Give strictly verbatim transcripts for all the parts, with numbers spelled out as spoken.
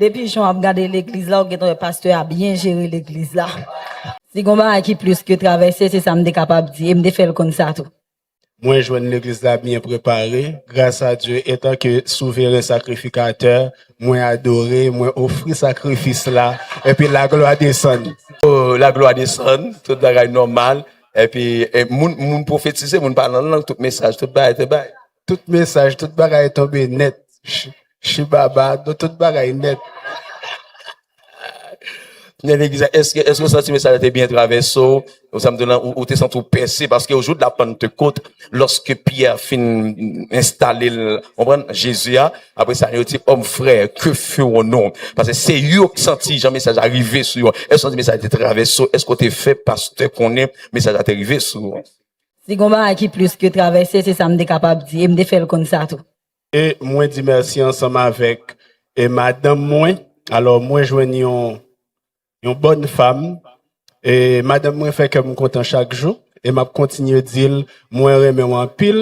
Depi jan w ap gade legliz la, ou gentan wè pastè a byen jere legliz la. Si gon bagay ki plis ke travèse, se sa m te kapab di, e m te fè l konn sa tou. Mwen jwenn legliz la byen prepare, gras a Dye, etanke souveren sakrifikatè, mwen adore, mwen ofri sakrifis la, epi laglwa desann. Oh, laglwa desann, tout bagay nòmal, epi e, moun, moun pwofetize, moun pale an lang, tout mesaj, tout bagay te bay. Tout mesaj, tout bagay tonbe nèt. Ch- Chibaba, nou tout bagay nèt. Nan legliz la, èske, èske w santi mesaj la te byen travèse w? Ou santi w, ou, ou te santi w pèse? Paske o jou de la Pantekot, lòske Pyè fin enstale l, konprann, Jezi a, apre sa, yo di, Homme frère, que ferons-nous? Paske se yo k santi jan mesaj la rive sou yo. Èske w santi mesaj la te travèse w? Èske w te fè pastè konnen mesaj la te rive sou ou? Si gon bagay ki plis ke travèse, se sa m te kapab di, e m te fè l konn sa tou. E mwen di mèsi ansanm avèk e madanm mwen. Alò, mwen jwenn yon, yon bòn fanm. E madanm mwen fè kè m kontan chak jou. E m ap kontinye di l, mwen renmen w anpil.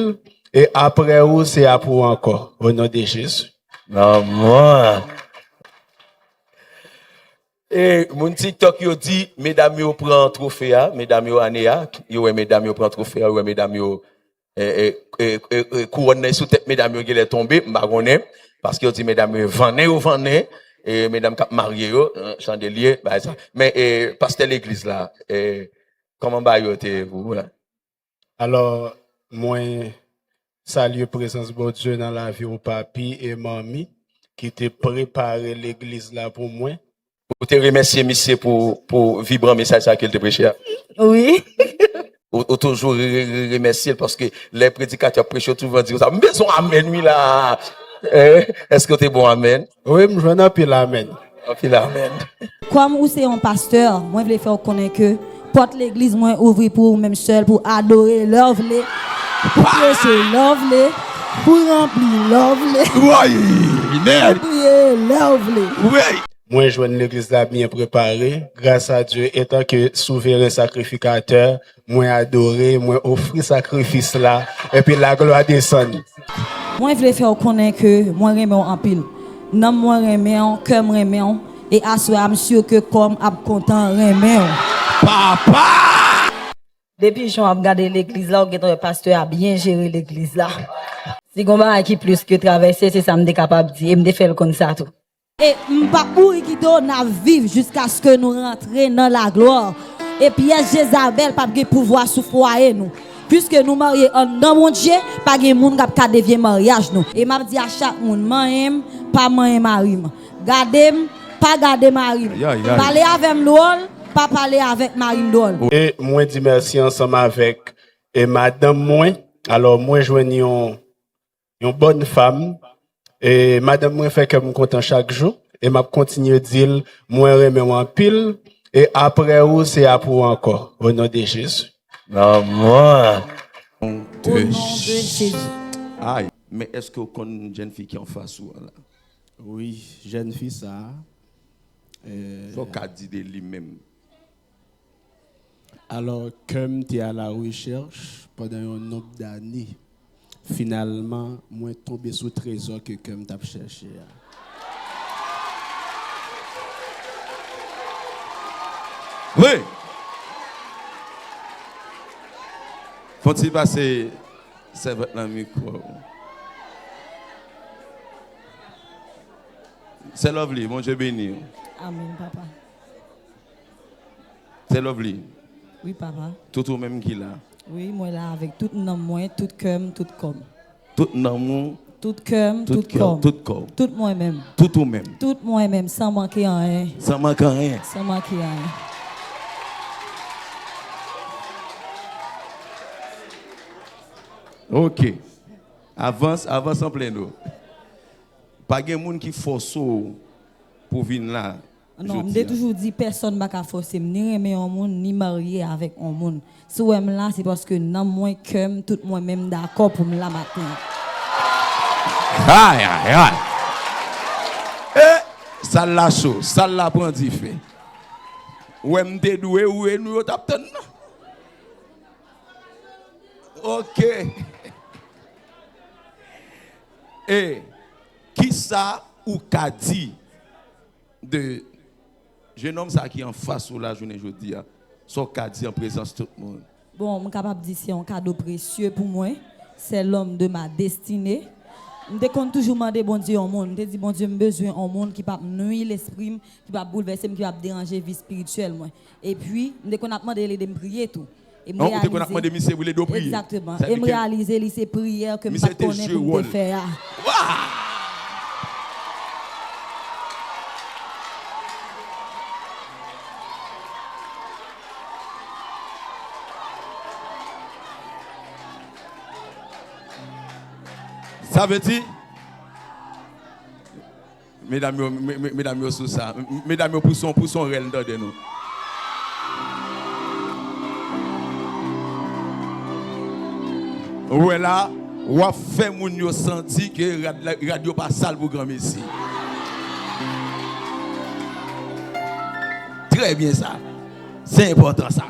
E apre ou, se apre ou ankò. O non de Jezi. Amen. E moun TikTok yo di, medam yo pran twofe a, medam yo ane a, yo wè medam yo pran twofe a, yo wè medam yo e, e, e, e, e, kouwòn nan sou tèt medam yo genlè tonbe, m pa konnen, paske yo di medam yo vannen, yo vannen, e medam k ap marye yo, e, chandelye, bagay sa. Men e, pastè legliz la, e, kòman bagay yo te ye pou ou la? Alò, mwen salye prezans Bondye nan lavi w papi e manmi ki te prepare legliz la pou mwen. Ou te remèsye misye pou, pou vibran mesaj sa ke l te preche a? Wi. Ou, ou toujou re, re, re, remèsye l paske lè predikatè ap preche, ou toujou di konsa, m bezwen amèn wi la. Eh, èske w te bon amèn? Wi, m jwenn anpil amèn. Anpil amèn. Kòm ou se yon pastè, mwen vle fè w konnen ke pòt legliz mwen ouvri pou ou menm sèl, pou adore lè w vle, pou preche lè w vle, pou ranpli lè w vle, pou priye lè w vle. Mwen jwenn legliz la byen prepare, gras a Dye, etanke souveren sakrifikatè, mwen adore, mwen ofri sakrifis la, epi laglwa desann. Mwen vle fè w konnen ke mwen renmen w anpil. Nanm mwen renmen w, kè m renmen w, e aswè a m si ke kò m ap kontan renmen w. Papa! Depi jan w ap gade legliz la, ou gentan wè pastè a byen jere legliz la. Si gon bagay ki plis ke travèse, se sa m te kapab di, e m te fè l konn sa tou. E m p ap mouri kite w, n ap viv jiskaske nou rantre nan laglwa. E pyès Jezabèl p ap gen pouvwa sou fwaye nou. Piske nou marye anndan Bondye, pa gen moun k ap ka devye maryaj nou. E m ap di a chak moun, manyen m, pa manyen mari m. Gade m, pa gade mari m. Pale avè m dwòl, pa pale avèk mari m dwòl. E mwen di mèsi ansanm avèk e madanm mwen. Alò, mwen jwenn yon yon bòn fanm. E madanm mwen fè kè m kontan chak jou. E m ap kontinye di l, mwen renmen w anpil. E apre ou, se apre ou ankò. O non de Jezi. Amen. O non de Jezi. Ay, men èske w konn jèn fi ki anfas ou an la? Wi, jèn fi sa a. Sa w ka di de li menm? Alò, kè m te a la rechèch pandan yon nonb dane. Finalman, mwen tonbe sou trezò ke kè m t ap chèche a. Wi! Fon ti pase sèvant nan mikwo. Sè Lovely, Bondye beni w. Amen, papa. Sè Lovely. Wi, papa. Tout ou menm ki la. Wi, mwen la avèk tout nanm mwen, tout kè m, tout kò m. Tout nanm ou. Tout kè m, tout kò m. Tout kò w. Tout mwen menm. Tout ou menm. Tout mwen menm, san manke anyen. San manke anyen. San manke anyen. Ok. Avans, avans an plen do. Pa gen moun ki fòse w pou w vin la. Non, m te toujou di pèsonn pa ka fòse m ni renmen yon moun, ni marye avèk yon moun. Si w wè m la, se paske nanm mwen, kè m, tout mwen menm dakò pou m la maten an. Ay, ay, ay. E, sal la cho, sal la pran dife. Ou wè m te dwe, ou e nou yo t ap tann nan. Ok. E, kisa ou ka di de jenòm sa ki anfas ou la jounen jodi a, sa w ka di an prezans tout moun? Bon, m kapab di se yon kado presye pou mwen. C'est l'homme de ma destinée. M te konn toujou mande Bondye yon moun. M te di, Bondye, m bezwen yon moun ki p ap nwi lespri m, ki p ap boulvèse m, ki p ap deranje vi espirityèl mwen. Epi, m te konn ap mande l ede m priye tou. E m reyalize. Non, ou te konn ap mande misye pou l ede w priye. Egzakteman. E m reyalize li se priyè ke m pa t konnen pou m te fè a. Sa vle di, medam yo, medam yo sou sa. Medam yo, pouse yon, pouse yon rèl m tande nou. Ou wè la, w ap fè moun yo santi ke rad, rad yo pa sal pou granmesi. Trè byen sa. Se enpòtan sa.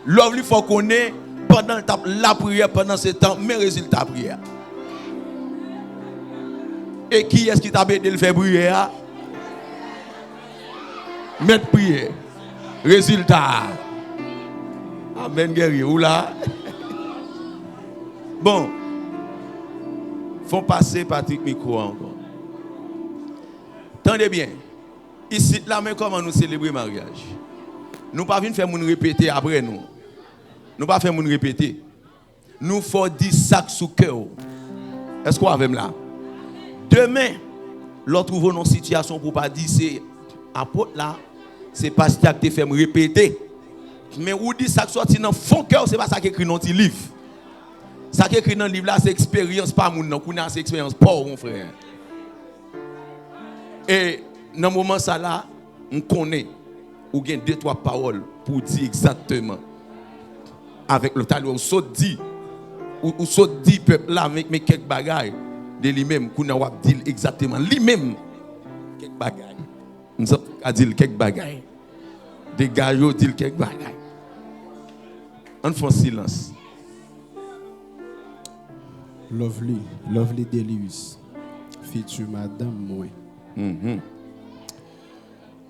Lovely fè w konnen, pandan l t ap lapriyè, pandan se tan, men rezilta priyè a. E kiyès ki t ap ede l fè priyè a? Mèt priyè. Rezilta a. Amèn, Guerrier. Ou la? Bon. Fè w pase Patrick mikwo a ankò. Tande byen. Isit la, men kòman nou selebre maryaj. Nou pa vin fè moun repete apre nou. Nou pa fè moun repete. Nou fè w di sa k sou kè w. Èske w avè m la? Demen, lè w twouve w nan yon sitiyasyon pou w pa di se apot la, se pastè a k te fè m repete. Men ou di sa k sòti nan fon kè w, se pa sa k ekri nan yon ti liv. Sa k ekri nan liv la, se eksperyans pa moun nan. Kounye a, se eksperyans pa w, mon frè. E nan moman sa la, m konnen ou gen de twa pawòl pou w di egzakteman. Avèk lè talè ou sot di, ou, ou sot di pèp la, men, men kèk bagay de li menm, kounye a w ap di l egzakteman li menm kèk bagay. M santi w ka di l kèk bagay. Dega yo, di l kèk bagay. Ann fè yon silans. Lovely, Lovely Delius, fiti madanm mwen.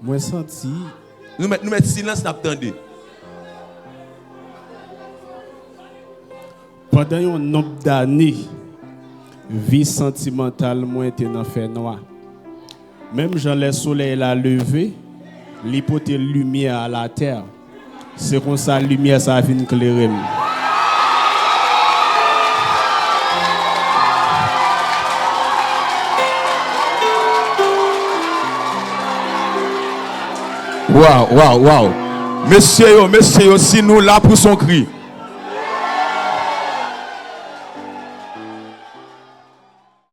Mwen santi. Nou mèt, nou mèt silans, n ap tande. Pandan yon nonb dane, vi santimantal mwen te nan fènwa. Menm jan lè solèy la leve, li pote limyè a latè, se konsa limyè sa a vin klere m. Waw, waw, waw. Mesye yo, mesye yo, si nou la pou son kri.